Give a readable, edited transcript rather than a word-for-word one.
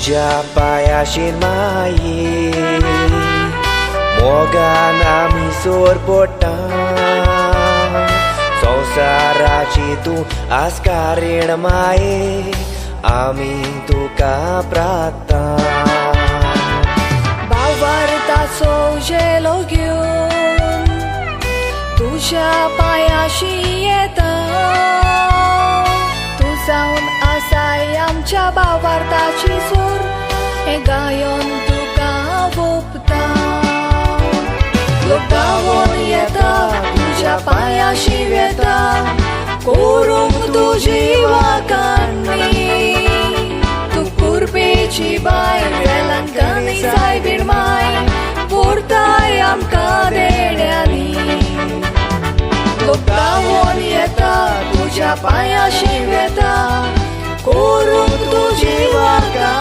तुज्या पांयाशी माये मोगान आमी सोर पडटा. संवसाराची तूं आस्कारीण माये, आमी तुका प्रार्थना. भावार्थाचो झेलो घेवन तुज्या पांयाशी येता. तूं जावन आसाय आमच्या भावार्थाची सूर, हें गायोन तुका वोपता. लोक धांवोन येता तुज्या पांयाशी वेता, करूंक तुजी वाखाणी. तूं कुरपेची बाय, वेलंकांनी सायबीण माय, पुरताय आमकां देण्यांनी. लोक धांवोन येता तुज्या पांयाशी वेता, करूंक तुजी वाखाणी.